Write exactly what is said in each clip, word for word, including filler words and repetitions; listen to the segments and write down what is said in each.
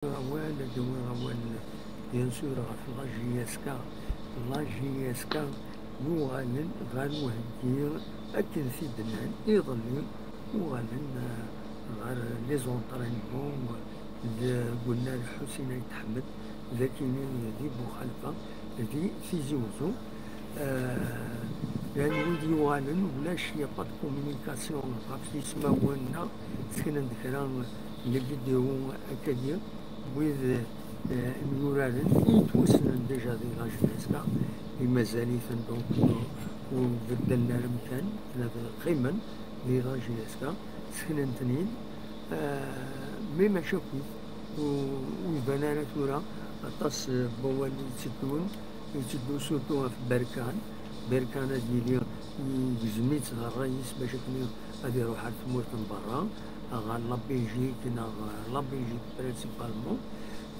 Awal, ad d-awiɣ awal, bien sûr, ɣef la J S K. La J S K yuɣalen ɣer uheggi, akken t-id-nnan iḍelli, uɣalen, eh, ɣer les entraînements deg unnar Ḥusin Ayt Ḥmed, d akini di Buxalfa, di Tizi Uzzu. Eh, llan wid yuɣalen, ulac, y a pas de communication ɣef yismawen, neɣ seknen-d kra n les vidéos akkagi, wid, eh, myuraren i yettwassnen déjà di la J S K, i mazal-iten donc ur beddlen ara amkan, la, qqimen di la J S K, seknen-ten-id. Eh, mais mačči akk-it, ur, ur iban ara tura aṭas n wawal i yetteddun, yetteddu surtout ɣef Berkan. Berkan ad yili yegzem-itt ɣer ṛṛay-is bac akken ad iruḥ ar tmurt n berra, ɣer la Belgique neɣ ɣer la Belgique principalement,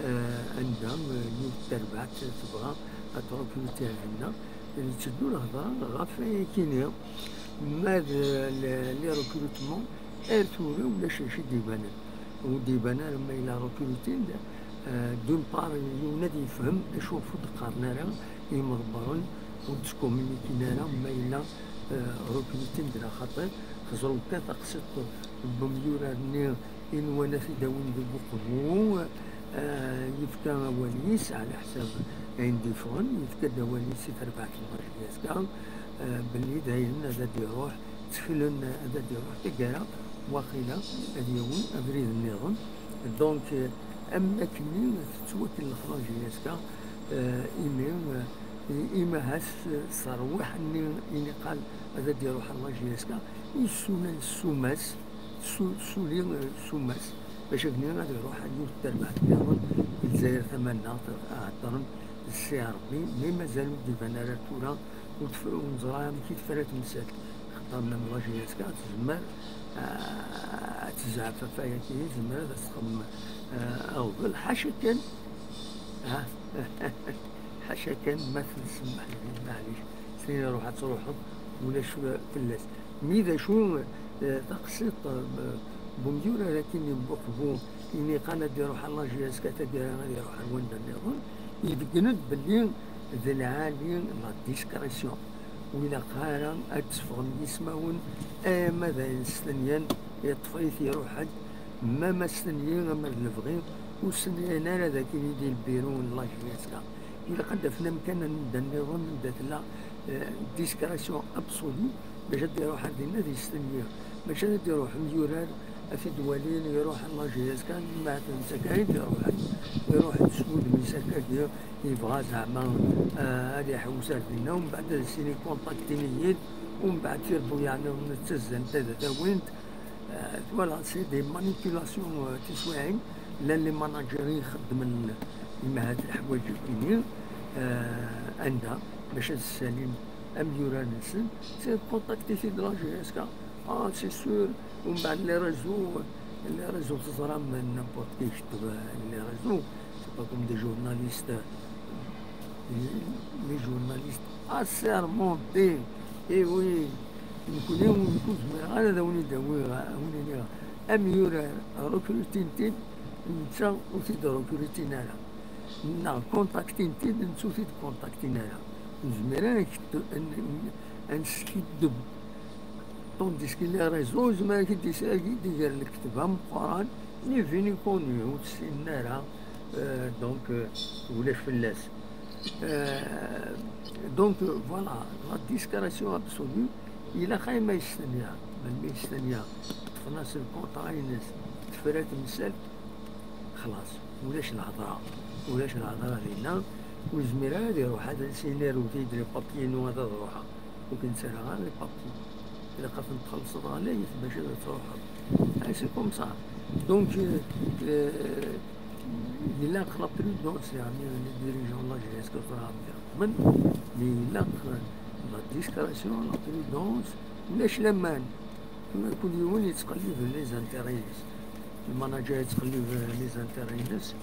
eh, anda, eh, yiwet terbaɛt tebɣa ad tṛukriti ar dinna. Yetteddu lehḍra ɣef ayakini, ma d le-, les recrutements, ar tura ulac acu i d-ibanen. Ur d-iban ara ma yella recrutin-d, eh, d'une part, yiwen ad yefhem acu ɣef ur d-qqaren ara imḍebbren, ur d-skominikin ara ma yella, eh, recrutin-d, neɣ xaṭi. Teẓrem kan taqsiṭ n umyurar-nni i nwan ad t-id-awin deg uqbu, eh, yefka awal-is ɛla ḥsab ayen d-yeffɣen, yefka-d awal-is i terbaɛt n la J S K, eh, belli dayen ad d-iruḥ, tteklen ad d-iruḥ taggara, waqila ad yawi abrid nniḍen. Donc, eh, am akkenni tettwakellex la J S K, eh, imi, eh, i-, imi ahat s, s rrwaḥ-nni i niqal ad d-iruḥ la J S K, yessuna ssuma-s, su-, suli, eh, ssuma-s, bac akken ad iruḥ yiwet terbaɛt nniḍen i Lezzayer Tamannaɣt, heddren d Si Ṛebbi, mi mazal ur d-iban ara tura, ur tef-, ur neẓra amek i tefra temsalt. Xaṭer même la J S K tezmer, ah, ad tezɛef ɣef wayagi, tezmer ad as-txemmem, ah, aɣbel, ḥaca kan, ah, ḥaca kan ma tsemmeḥ-d, maɛlic, syin ruḥ ad truḥeḍ, ulac fell-as. Mi d acu, eh, taqsiṭ, eh, n umyurar akkin n uqbu, i niqal ad iruḥ ar la J S K taggara ad iruḥ ar wanda nniḍen, ibeggen-d belli d lɛali la discrétion. Ur ilaq ara ad teffɣem yismawen, ama d ayen stenyan, iṭṭef-it iruḥ-d, ma ma stenyi, ama d lebɣi, ur stenyan ara d akken i di lbiru n la J S K. Ilaq ad d-afen amkan anda nniḍen, anda tella, eh, discrétion absolue, bac ad d-iruḥ ar dinna ad yestenyi. Mačči ad d-iruḥ umyurar, ad t-id-walin, iruḥ ar la J S K, ma d netta kan i d-iruḥen, iruḥ-d s wudem-is akkagi, yebɣa zeɛma, eh, ad iḥewwes ar dinna, umbeɛd ad as-yini kontaktin-iyi-d, umbeɛd tirbuyaɛ nniḍen ad ttazzalent ad t-awint. Eh, twala, c'est des manipulations, eh, tiswiɛin, llan les managers i ixeddmen imahat leḥwayeǧ-agi-nni, eh, anda, bac ad ssalin amyurar-nsen, c'est kontaktit-id la J S K. Ah, c'est sûr, umbeɛd les réseaux, les réseaux teẓram n'importe qui iketteb, eh, les réseaux, c'est pas comme des journalistes, eh, les journalistes assermentés. Eh oui, nekni ur, ur zmireɣ ara ad awen-id-awiɣ, ad awen-iniɣ, amyurar recrutin-t-id, netta ur t-id-recrutin ara. Neɣ kontaktin-t-id, netta ur t-id-kontaktin ara. Nezmer ad nket-, ad n-, ad neskiddeb. Tandis que les réseaux, yezmer ad k-id-is-, ad k-id-iger lekdeb ameqqran, ni vu ni connu, ur t-ssinen ara, euh, donc, euh, ulac fell-as. Euh, donc, euh, voilà, la discrétion absolue, ilaq ay ma yestenya, melmi yestenya, ṭṭfen-as lkontra-ines, tefra temsalt, xlaṣ, ulac lhedra, ulac lhedra dinna, ur yezmir ara ad iruḥ ad as-yini arut-iyi-d les papiers-inu ad, ad ruḥeɣ. Ur k-nettarra ara les papiers. Ilaq ad ten-txellṣeḍ ɣlayet bac ad truḥeḍ. Ah, c'est comme ça. Donc, euh, euh, ilaq la prudence, yeɛni, les dirigeants n la J S K tura ad xedmen, mais ilaq, euh, la discrétion, la prudence, ulac laman. Tura kul yiwen yettqellib les intérêts-ines. Lmanager yettqellib les intérêts-ines,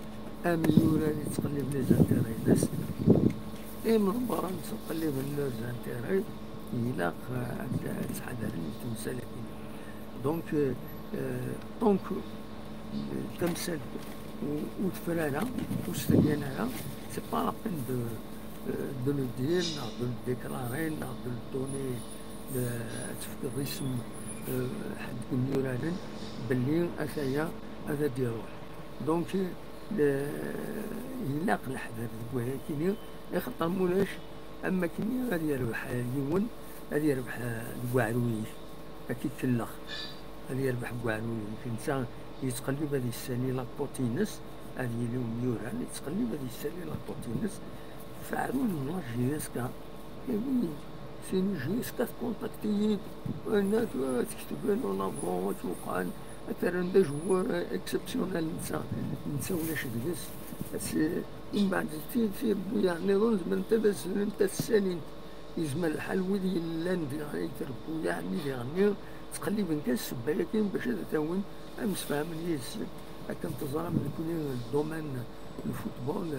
amyurar yettqellib les intérêts-ines, imḍebbren ttqelliben leurs intérêts, ilaq, euh, ad, ad ttḥadaren di temsal-agi. Donc, euh, euh, tant que, euh, tamsalt ur tefra ara, ur s-tgan ara, c'est pas la peine de, euh, de le dire, neɣ de le déclarer, neɣ de le donner, de, ad tefkeḍ isem, euh, ḥedd n yuraren belli ataya ad d-iruḥ. Donc, le, ilaq leḥder deg wayakini, ixaṭer mulac am wakken ad yerbeḥ yiwen, ad yerbeḥ deg uɛrur-ik, ad k-ikellex, ad yerbeḥ deg uɛrur-ik. Netta yettqellib ad yessali la cote-ines, ad yili umyuran, yettqellib ad yessali la cote-ines f aɛrur n la J S K. Et oui, c'est une J S K tkontakti-yi-d, ad tekteb en avant, ad tuqan, ad t-rren d ajewwur exceptionnel netta, netta ulac deg-s. Imbeɛd, tirebbuyaɛ nniḍen zemrent ad azzlent, ad ssalint. Yezmer lḥal wid yellan di trebbuyaɛ-nni diɣenni ttqelliben kan ssebba-yagi bac ad t-awin, ad msefhamen yid-sen. Akken teẓram, nekni, domaine n football,